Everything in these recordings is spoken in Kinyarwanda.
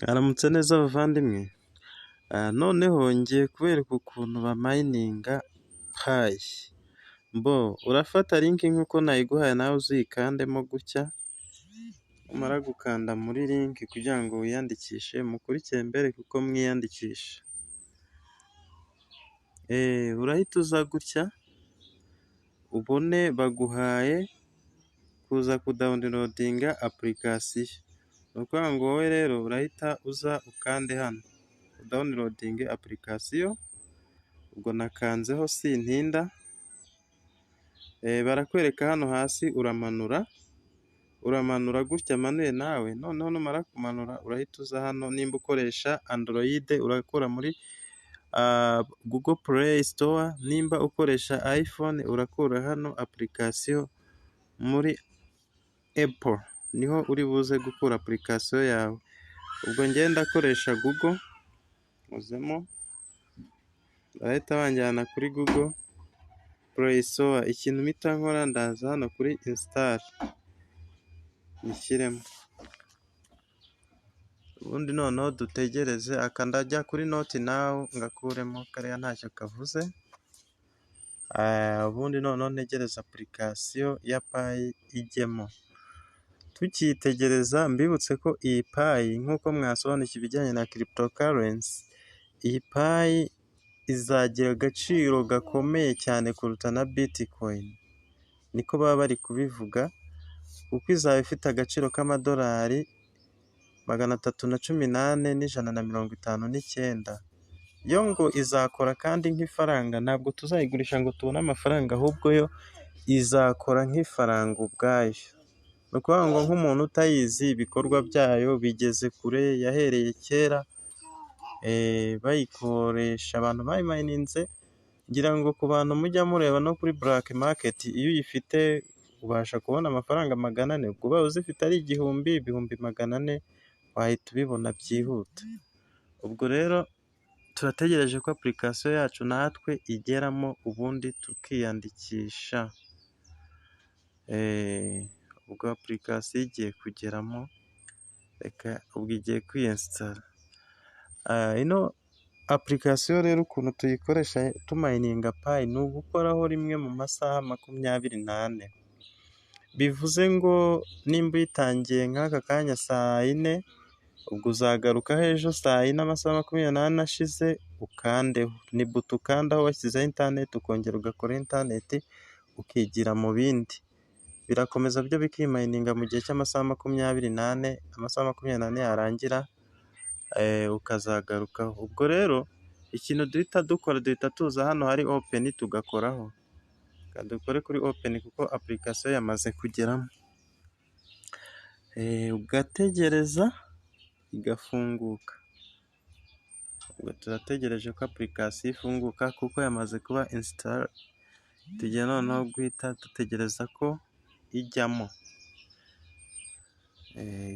Mwaramutse neza bavandimwe? Noneho ngiye kubereka ukuntu bamayininga Pi. Mbo urafata link nk'uko nayiguhaye, nawe uzuyikandemo gutya, numara gukanda muri link kugira ngo wiyandikishe, mukurikire mbereke uko mwiyandikisha. Urahita uza gutya, ubone baguhaye kuza kudownloadinga application. Ni ukuvuga ngo wowe rero urahita uza ukande hano, udownloadinge application, ubwo nakanzeho sintinda, barakwereka hano hasi uramanura, uramanura gutya manuye nawe, noneho numara kumanura urahita uza hano, nimba ukoresha Android urakura muri Google Play Store, nimba ukoresha iPhone urakura hano application muri Apple, niho uri buze gukura application yawe. Ubwo njyewe ndakoresha Google, nkozemo, barahita banjyana kuri Google Play Store. Ikintu mpita nkora, ndaza hano kuri install nyishyiremo, ubundi noneho dutegereze. Aka ndajya kuri not now ngakuremo, kariya ntacyo kavuze, ubundi noneho ntegereze application ya Pi ijyemo. Tukiyitegereza, mbibutse ko iyi Pi, nk'uko mwasobanukiwe ibijyanye na cryptocurrency, iyi Pi izagira agaciro gakomeye cyane kuruta na Bitcoin, niko baba bari kubivuga, kuko izaba ifite agaciro k'amadolari 314,159. Yo ngo izakora kandi nk'ifaranga, ntabwo tuzayigurisha ngo tubone amafaranga, ahubwo yo izakora nk'ifaranga ubwayo. Ni ukuvuga ngo nk'umuntu utayizi, ibikorwa byayo bigeze kure, yahereye kera bayikoresha, abantu bayimayininze. Ngira ngo ku bantu mujya mureba no kuri black market, iyo uyifite ubasha kubona amafaranga 400, ubwo ubaye uzifite ari 1000, 400,000 wahita ubibona byihuta. Ubwo rero turategereje ko application yacu natwe igeramo, ubundi tukiyandikisha. Ubwo application igiye kugeramo, reka ubwo igiye kwiyinstalla. Ino application rero ukuntu tuyikoresha tumayininga Pi, ni ugukoraho rimwe mu masaha 24. Bivuze ngo nimba uyitangiye nk'aka kanya saa yine, ubwo uzagarukaho ejo saa yine, amasaha 24 ashize, ukandeho. Ni button ukandaho washyizeho interineti, ukongera ugakora interineti, ukigira mu bindi. Birakomeza byo bikimayininga mu gihe cy'amasaha 24, amasaha 24 yarangira ukazagarukaho. Ubwo rero ikintu duhita dukora, duhita tuza hano hari open tugakoraho. Reka dukore kuri open kuko application yamaze kugeramo. Ugategereza igafunguka. Ubwo turategereje ko application ifunguka kuko yamaze kuba install, tugiye noneho guhita dutegereza ko ijyamo,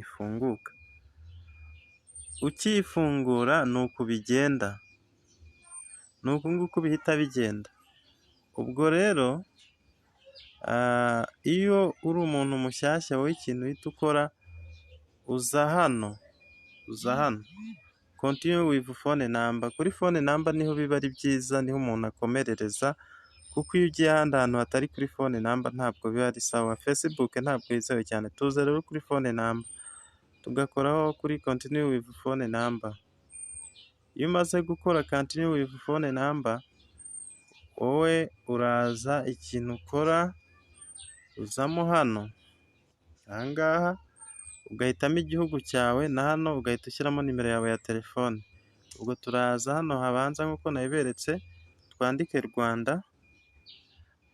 ifunguka. Ukiyifungura ni uku bigenda, ni uku nguku bihita bigenda. Ubwo rero iyo uri umuntu mushyashya, wowe ikintu uhita ukora, uza hano continue with phone number. Kuri phone number niho biba ari byiza, niho umuntu akomerereza, kuko iyo ugiye ahandi hantu hatari kuri phone number ntabwo biba ari sawa. Facebook ntabwo yizewe cyane. Tuza rero kuri phone number, tugakoraho kuri continue with phone number. Iyo umaze gukora continue with phone number, wowe uraza, ikintu ukora, uzamo hano aha ngaha, ugahitamo igihugu cyawe, na hano ugahita ushyiramo nimero yawe ya telefone. Ubwo turaza hano habanza nk'uko nabiberetse, twandike Rwanda.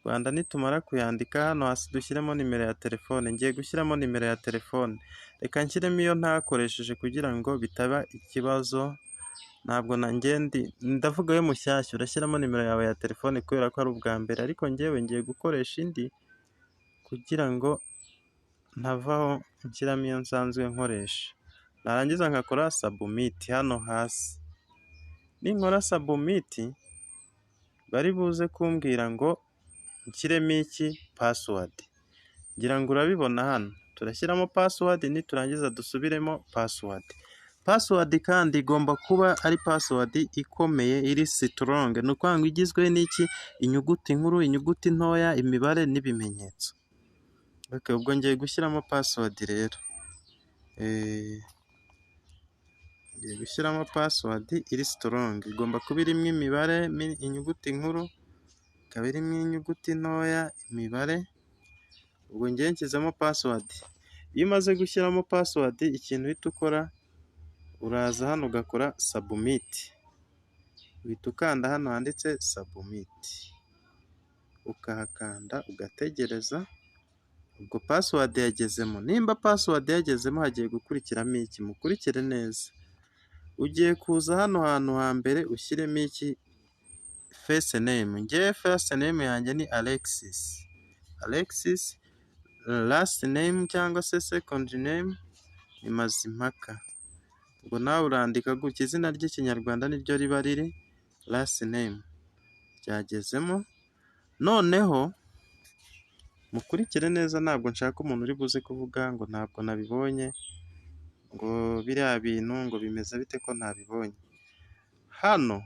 Rwanda nitumara kuyandika, hano hasi dushyiremo nimero ya telefone. Ngiye gushyiramo nimero ya telefone, reka nshyiremo iyo ntakoresheje kugira ngo bitaba ikibazo. Ntabwo ndi ndavuga yo mushyashya, urashyiramo nimero yawe ya telefone kubera ko ari ubwa mbere, ariko njyewe ngiye gukoresha indi kugira ngo ntavaho nshyiramo iyo nsanzwe nkoresha. Narangiza nkakora submit hano hasi. Ninkora submit, bari buze kumbwira ngo nshyiremo iki? Password. Ngira ngo urabibona hano, turashyiramo password, niturangiza dusubiremo password. Password kandi igomba kuba ari password ikomeye, iri strong, ni ukuvuga ngo igizwe n'iki? Inyuguti nkuru, inyuguti ntoya, imibare n'ibimenyetso. Okay, ubwo ngiye gushyiramo password rero. Ngiye gushyiramo password iri strong, igomba kuba irimo imibare, inyuguti nkuru, ikaba irimo inyuguti ntoya, imibare, ubwo ngewe nshyizemo password. Iyo umaze gushyiramo password, ikintu uhita ukora, uraza hano ugakora submit, uhita ukanda hano handitse submit, ukahakanda ugategereza, ubwo password yagezemo. Nimba password yagezemo hagiye gukurikiramo iki? Mukurikire neza. Ugiye kuza hano hantu hambere ushyiremo iki? First name. Ngewe first name yanjye ni Alexis. Alexis, last name cyangwa se second name ni Mazimpaka. Ubwo nawe urandika gutya, izina ry'Ikinyarwanda niryo riba riri last name. Ryagezemo, noneho mukurikire neza, ntabwo nshaka umuntu uri buze kuvuga ngo ntabwo nabibonye, ngo biriya bintu ngo bimeze bite ko ntabibonye. Hano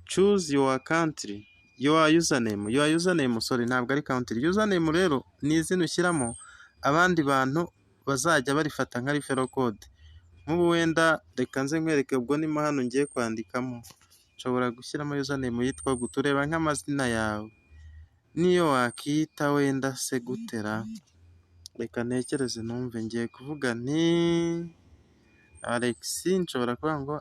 choose your country, your username, your username, sorry, ntabwo ari country. Username rero ni izina ushyiramo abandi bantu bazajya barifata nka referral code. Nk'ubu wenda reka nze nkwereke, ubwo nimo hano ngiye kwandikamo, nshobora gushyiramo username yitwa gute? Ureba nk'amazina yawe, niyo wakiyita wenda se gutera, reka ntekereze numve, ngiye kuvuga nti Alex, nshobora kuvuga ngo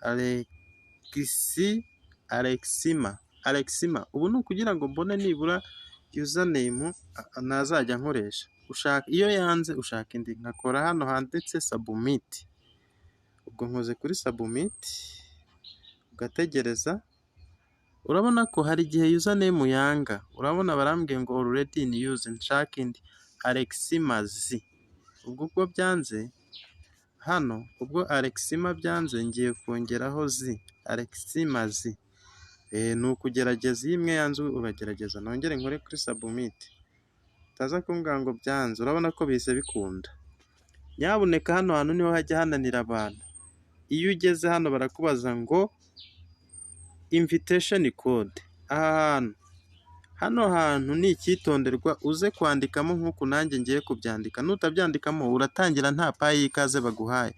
Alexi, Alexima, Alexima. Ubu ni ukugira ngo mbone nibura username nazajya nkoresha. Ushaka iyo yanze ushaka indi, nkakora hano handitse submit. Ubwo nkoze kuri submit, ugategereza, urabona ko hari igihe username yanga, urabona barambwiye ngo already in use, nshake indi Aleximazi. Ubwo ubwo byanze hano, ubwo Alexima byanze, ngiye kongeraho zi, Aleximazi. Ni ukugerageza, iyo imwe yanze uragerageza. Nongere nkore kuri submit, utaza kumbwira ngo byanze, urabona ko bihise bikunda. Nyabuneka hano hantu niho hajya hananira abantu. Iyo ugeze hano barakubaza ngo invitation code. Aha hantu, hano hantu ni icyitonderwa, uze kwandikamo nk'uku nanjye ngiye kubyandika, nutabyandikamo uratangira nta Pi y'ikaze baguhaye.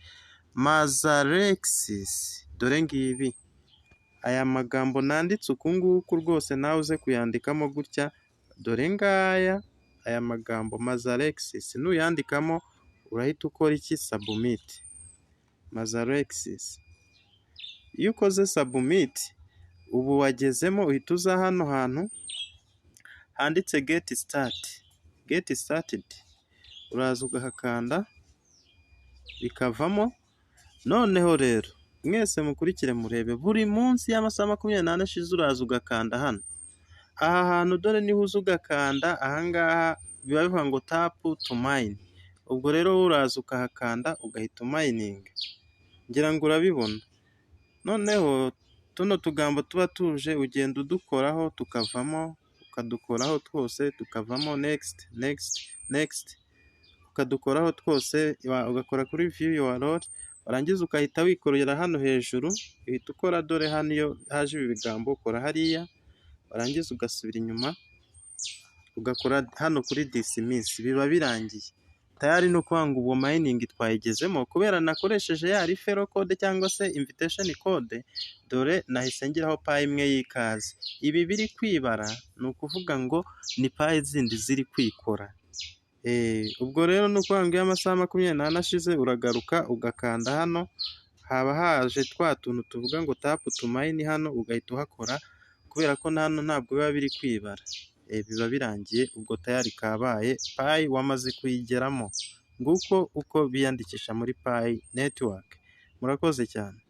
Mazalexis, dore ngibi, aya magambo nanditse uku nguku rwose nawe uze kuyandikamo gutya, dore ngaya aya magambo Mazalexis, nuyandikamo urahita ukora iki? Submit. Mazalexis. Iyo ukoze submit, ubu wagezemo, uhita uza hano hantu handitse get start, get started, uraza ugahakanda bikavamo. Noneho rero mwese mukurikire murebe, buri munsi y'amasaha 24 ashize uraza ugakanda hano. Aha hantu dore niho uza ugakanda, aha ngaha biba bivuga ngo tap to mine. Ubwo rero wowe uraza ukahakanda ugahita umayininga. Ngira ngo urabibona. Noneho tuno tugambo tuba tuje ugenda udukoraho tukavamo, ukadukoraho twose tukavamo, next, next, next, ukadukoraho twose, ugakora kuri view your role, warangiza ugahita wikorera hano hejuru, uhita ukora dore hano iyo haje ibi bigambo ukora hariya, warangiza ugasubira inyuma ugakora hano kuri dismiss, biba birangiye. Tayari ni ukuvuga ngo ubwo mining twayigezemo, kubera nakoresheje ya referral code cyangwa se invitation code, dore nahise ngiraho Pi imwe y'ikaze. Ibi biri kwibara ni ukuvuga ngo ni Pi zindi ziri kwikora. Ubwo rero ni ukuvuga ngo iyo amasaha 24 ashize uragaruka ugakanda hano, haba haje twa tuntu tuvuga ngo tap to mine hano ugahita uhakora, kubera ko hano ntabwo biba biri kwibara. Biba birangiye ubwo tayari kabaye, Pi wamaze kuyigeramo. Nguko uko biyandikisha muri Pi Network. Murakoze cyane.